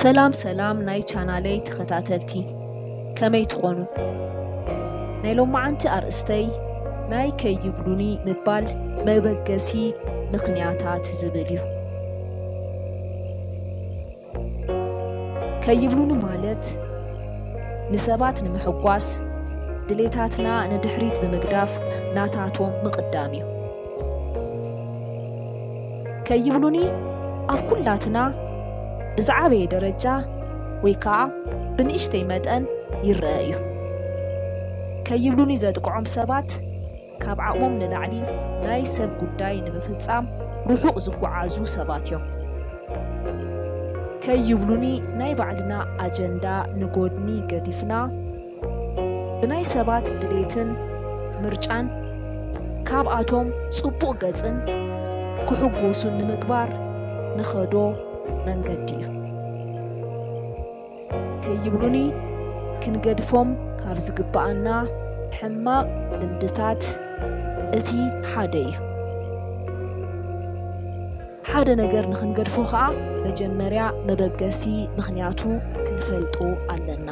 ሰላም ሰላም ናይ ቻናለይ ተኸታተልቲ፣ ከመይ ትኾኑ? ናይ ሎማዓንቲ ኣርእስተይ ናይ ከይብሉኒ ምባል መበገሲ ምኽንያታት ዝብል እዩ። ከይብሉኒ ማለት ንሰባት ንምሕጓስ፣ ድሌታትና ንድሕሪት ብምግዳፍ ናታቶም ምቕዳም እዩ። ከይብሉኒ ኣብ ኩላትና ብዝዓበየ ደረጃ ወይ ከኣ ብንእሽተይ መጠን ይረአ እዩ። ከይብሉኒ ዘጥቅዖም ሰባት ካብ ዓቕሞም ንላዕሊ ናይ ሰብ ጉዳይ ንምፍጻም ርሑቕ ዝጓዓዙ ሰባት እዮም። ከይብሉኒ ናይ ባዕልና ኣጀንዳ ንጎድኒ ገዲፍና፣ ብናይ ሰባት ድሌትን ምርጫን ካብኣቶም ጽቡቕ ገጽን ክሕጎሱን ንምግባር ንኸዶ መንገዲ እዩ። ከይብሉኒ ክንገድፎም ካብ ዝግብኣና ሕማቕ ልምድታት እቲ ሓደ እዩ። ሓደ ነገር ንኽንገድፎ ኸኣ መጀመርያ መበገሲ ምኽንያቱ ክንፈልጦ ኣለና።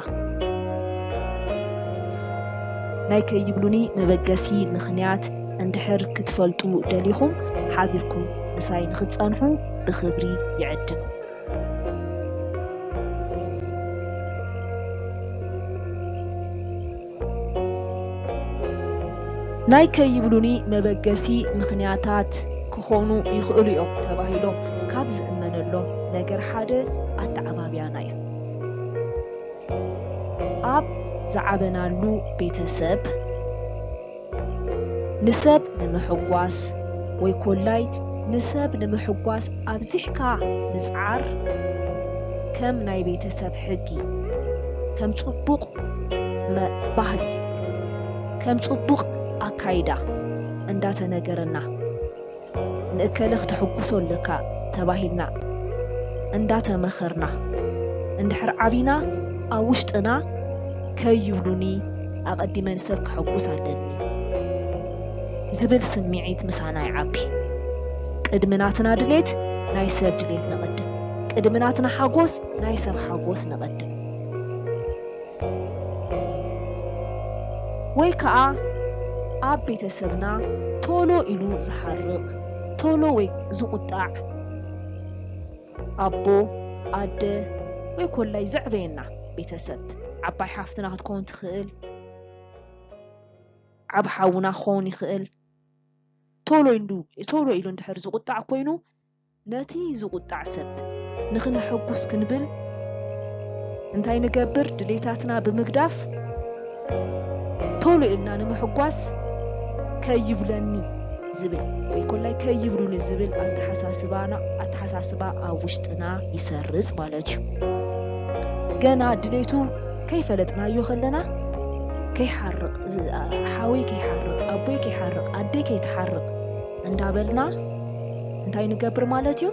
ናይ ከይብሉኒ መበገሲ ምኽንያት እንድሕር ክትፈልጡ ደሊኹም፣ ሓቢርኩም ምሳይ ንኽትጸንሑ ብኽብሪ ይዕድም። ናይ ከይብሉኒ መበገሲ ምኽንያታት ክኾኑ ይኽእሉ እዮም ተባሂሎም ካብ ዝእመነሎም ነገር ሓደ ኣተዓባብያና እዩ። ኣብ ዝዓበናሉ ቤተሰብ ንሰብ ንምሕጓስ ወይ ኮላይ ንሰብ ንምሕጓስ ኣብዚሕካ ምጽዓር ከም ናይ ቤተሰብ ሕጊ፣ ከም ጽቡቕ መ-፣ ባህሊ፣ ከም ጽቡቕ ኣካይዳ እንዳተነገረና፣ ንእከለ ክተሕጉሶ ኣለካ ተባሂልና እንዳተመኸርና፣ እንድሕር ዓቢና ኣብ ውሽጥና ከይብሉኒ ኣቐዲመ ንሰብ ከሐጉስ ኣለኒ ዝብል ስምዒት ምሳና ይዓቢ። ቅድሚ ናትና ድሌት ናይ ሰብ ድሌት ነቐድም። ቅድሚ ናትና ሓጎስ ናይ ሰብ ሓጎስ ነቐድም። ወይ ከኣ ኣብ ቤተሰብና ቶሎ ኢሉ ዝሓርቕ፣ ቶሎ ወይ ዝቑጣዕ ኣቦ፣ ኣደ ወይ ኮላይ ዘዕበየና ቤተሰብ፣ ዓባይ ሓፍትና ክትከውን ትኽእል፣ ዓብ ሓውና ክኸውን ይኽእል። ቶሎ ኢሉ፣ ቶሎ ኢሉ እንድሕር ዝቑጣዕ ኮይኑ፣ ነቲ ዝቑጣዕ ሰብ ንኽነሐጉስ ክንብል እንታይ ንገብር? ድሌታትና ብምግዳፍ ቶሎ ኢልና ንምሕጓስ ከይብለኒ ዝብል ወይ ኮላይ ከይብሉኒ ዝብል ኣተሓሳስባና፣ ኣተሓሳስባ ኣብ ውሽጥና ይሰርጽ ማለት እዩ። ገና ድሌቱ ከይፈለጥናዮ ከለና ከይሓርቕ፣ ዝ-፣ ሓወይ ከይሓርቕ፣ ኣቦይ ከይሓርቕ፣ ኣደይ ከይትሓርቕ እንዳበልና እንታይ ንገብር ማለት እዩ?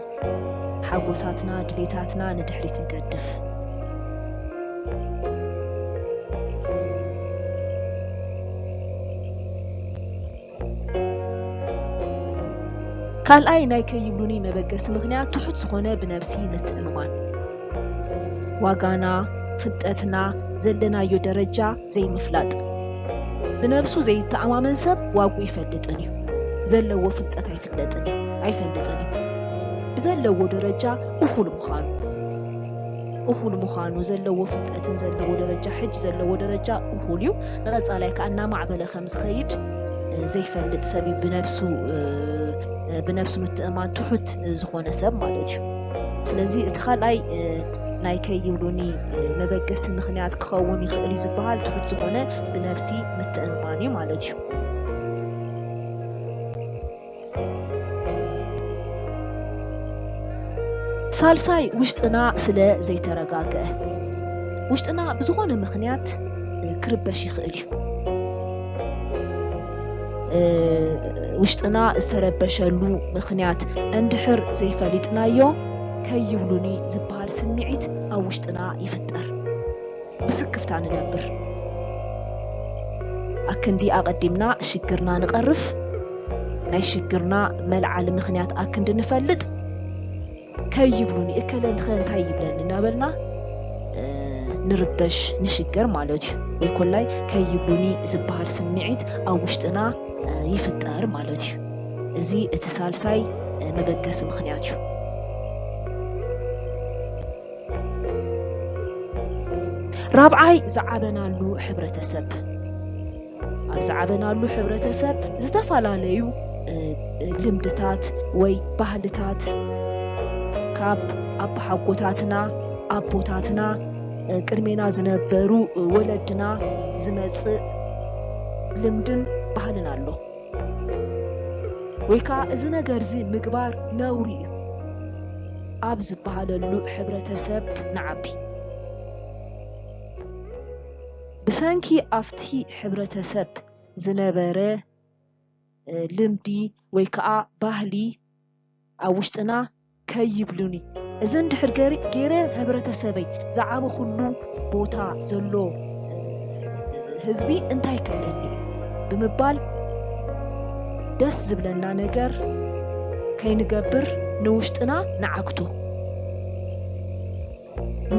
ሓጎሳትና፣ ድሌታትና ንድሕሪት ንገድፍ። ካልኣይ ናይ ከይብሉኒ መበገሲ ምኽንያት ትሑት ዝኾነ ብነብሲ ምትእምማን። ዋጋና፣ ፍልጠትና፣ ዘለናዮ ደረጃ ዘይምፍላጥ። ብነብሱ ዘይተኣማመን ሰብ ዋግኡ ኣይፈልጥን እዩ። ዘለዎ ፍልጠት ኣይፍለጥን እዩ፣ ኣይፈልጥን እዩ። ብዘለዎ ደረጃ እኹል ምዃኑ፣ እኹል ምዃኑ፣ ዘለዎ ፍልጠትን ዘለዎ ደረጃ፣ ሕጂ ዘለዎ ደረጃ እኹል እዩ። ንቐጻላይ ከኣ እናማዕበለ ከም ዝኸይድ፣ እ፣ ዘይፈልጥ ሰብ እዩ። ብነብሱ፣ እ፣ እ፣ ብነብሱ ምትእማን ትሑት፣ እ፣ ዝኾነ ሰብ ማለት እዩ። ስለዚ እቲ ካልኣይ፣ እ፣ ናይ ከይብሉኒ፣ እ፣ መበገሲ ምኽንያት ክኸውን ይኽእል እዩ ዝበሃል ትሑት ዝኾነ ብነብሲ ምትእምማን እዩ ማለት እዩ። ሳልሳይ፣ ውሽጥና ስለ ዘይተረጋግአ። ውሽጥና ብዝኾነ ምኽንያት፣ እ፣ ክርበሽ ይኽእል እዩ። እ፣ ውሽጥና ዝተረበሸሉ ምኽንያት እንድሕር ዘይፈሊጥናዮ፣ ከይብሉኒ ዝበሃል ስምዒት ኣብ ውሽጥና ይፍጠር። ብስክፍታ ንነብር። ኣክንዲ ኣቐዲምና ሽግርና ንቐርፍ፣ ናይ ሽግርና መልዓሊ ምኽንያት ኣክንዲ ንፈልጥ፣ ከይብሉኒ፣ እከለ እንተኸ እንታይ ይብለኒ እናበልና ንርበሽ፣ ንሽገር ማለት እዩ። ወይ ኮላይ ከይብሉኒ ዝበሃል ስምዒት ኣብ ውሽጥና ይፍጠር ማለት እዩ። እዚ እቲ ሳልሳይ መበገሲ ምኽንያት እዩ። ራብዓይ፣ ዝዓበናሉ ሕብረተሰብ። ኣብ ዝዓበናሉ ሕብረተሰብ ዝተፈላለዩ ልምድታት ወይ ባህልታት ካብ ኣቦሓጎታትና፣ ኣቦታትና፣ ቅድሜና ዝነበሩ ወለድና ዝመጽእ ልምድን ባህልን ኣሎ። ወይ ከኣ እዚ ነገር እዚ ምግባር ነውሪ እዩ ኣብ ዝበሃለሉ ሕብረተሰብ ንዓቢ። ብሰንኪ ኣብቲ ሕብረተሰብ ዝነበረ ልምዲ ወይ ከኣ ባህሊ ኣብ ውሽጥና ከይብሉኒ፣ እዚ እንድሕር ገይረ፣ ህብረተሰበይ፣ ዝዓበኹሉ ቦታ ዘሎ ህዝቢ እንታይ ክብለኒ እዩ ብምባል ደስ ዝብለና ነገር ከይንገብር ንውሽጥና ንዓግቶ።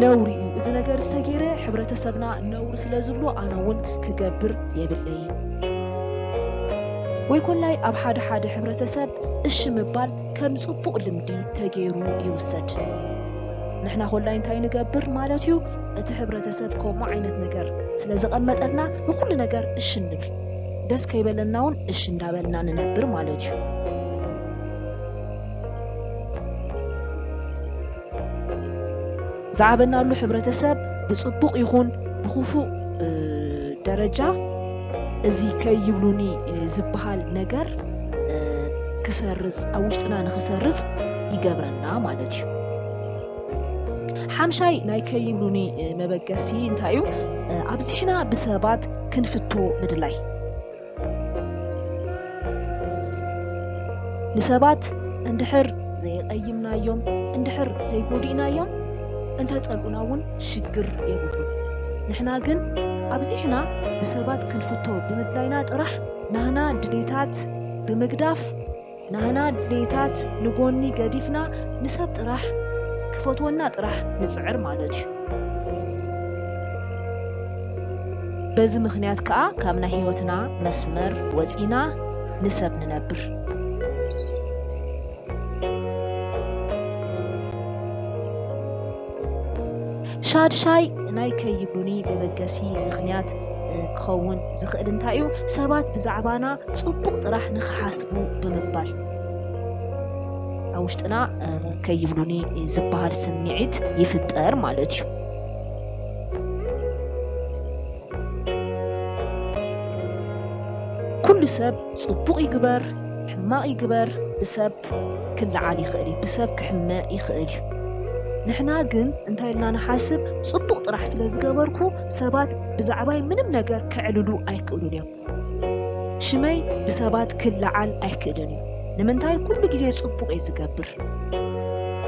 ነውሪ እዩ። እዚ ነገር ዝተገይረ ሕብረተሰብና ነውሪ ስለ ዝብሎ ኣነ እውን ክገብር የብለይን። ወይ ኮላይ ኣብ ሓደ ሓደ ሕብረተሰብ እሺ ምባል ከም ጽቡቕ ልምዲ ተገይሩ ይውሰድ። ንሕና ኮላይ እንታይ ንገብር ማለት እዩ? እቲ ሕብረተሰብ ከምኡ ዓይነት ነገር ስለ ዘቐመጠልና ንኹሉ ነገር እሺ ንብል። ደስ ከይበለና እውን እሺ እንዳበልና ንነብር ማለት እዩ። ዝዓበናሉ ሕብረተሰብ ብጽቡቕ ይኹን ብኽፉእ ደረጃ እዚ ከይብሉኒ ዝበሃል ነገር ክሰርጽ፣ ኣብ ውሽጥና ንኽሰርጽ ይገብረና ማለት እዩ። ሓምሻይ ናይ ከይብሉኒ መበገሲ እንታይ እዩ? ኣብዚሕና ብሰባት ክንፍቶ ምድላይ። ንሰባት እንድሕር ዘየቐይምናዮም፣ እንድሕር ዘይጎዲእናዮም፣ እንተጸልኡና እውን ሽግር የብሉን። ንሕና ግን ኣብዚሕና ብሰባት ክንፍቶ ብምድላይና ጥራሕ ናህና ድሌታት ብምግዳፍ፣ ናህና ድሌታት ንጎኒ ገዲፍና ንሰብ ጥራሕ ክፈትወና ጥራሕ ንጽዕር ማለት እዩ። በዚ ምኽንያት ከኣ ካብ ናይ ህይወትና መስመር ወጺና ንሰብ ንነብር። ሻድሻይ ናይ ከይብሉኒ መበገሲ ምኽንያት ክኸውን ዝኽእል እንታይ እዩ? ሰባት ብዛዕባና ጽቡቕ ጥራሕ ንኽሓስቡ ብምባል ኣብ ውሽጥና ከይብሉኒ ዝበሃል ስምዒት ይፍጠር ማለት እዩ። ኩሉ ሰብ ጽቡቕ ይግበር ሕማቕ ይግበር ብሰብ ክለዓል ይኽእል እዩ፣ ብሰብ ክሕመ ይኽእል እዩ። ንሕና ግን እንታይ ኢልና ንሓስብ? ጽቡቕ ጥራሕ ስለ ዝገበርኩ ሰባት ብዛዕባይ ምንም ነገር ከዕልሉ ኣይክእሉን እዮም። ሽመይ ብሰባት ክለዓል ኣይክእልን እዩ። ንምንታይ? ኩሉ ግዜ ጽቡቕ እየ ዝገብር።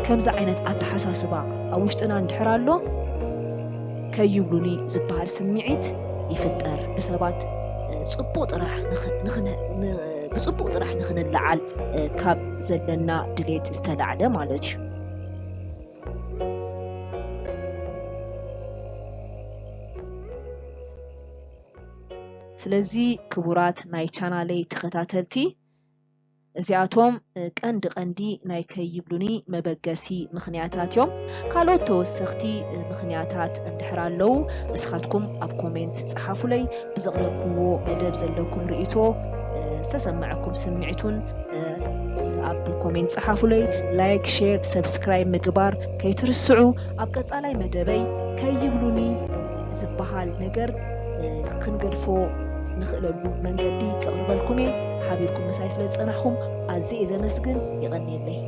ከምዚ ዓይነት ኣተሓሳስባ ኣብ ውሽጥና እንድሕር ኣሎ፣ ከይብሉኒ ዝበሃል ስምዒት ይፍጠር። ብሰባት ጽቡቕ ጥራሕ ንኽ-፣ ንኽን-፣ ን-፣ ብጽቡቕ ጥራሕ ንኽንለዓል ካብ ዘለና ድሌት ዝተላዕለ ማለት እዩ። ስለዚ ክቡራት ናይ ቻናለይ ተኸታተልቲ፣ እዚኣቶም ቀንዲ ቀንዲ ናይ ከይብሉኒ መበገሲ ምኽንያታት እዮም። ካልኦት ተወሰኽቲ ምኽንያታት እንድሕር ኣለዉ፣ እስኻትኩም ኣብ ኮሜንት ጸሓፉለይ። ብዘቕረብክዎ መደብ ዘለኩም ርእይቶ፣ ዝተሰመዐኩም ስምዒት እውን ኣብ ኮሜንት ጸሓፉለይ። ላይክ፣ ሼር፣ ሰብስክራይብ ምግባር ከይትርስዑ። ኣብ ቀጻላይ መደበይ ከይብሉኒ ዝበሃል ነገር ክንገድፎ ንኽእለሉ መንገዲ ከቕርበልኩም እየ። ሓቢርኩም ምሳይ ስለ ዝጸናሕኩም ኣዝየ እየ ዘመስግን። የቐንየለይ።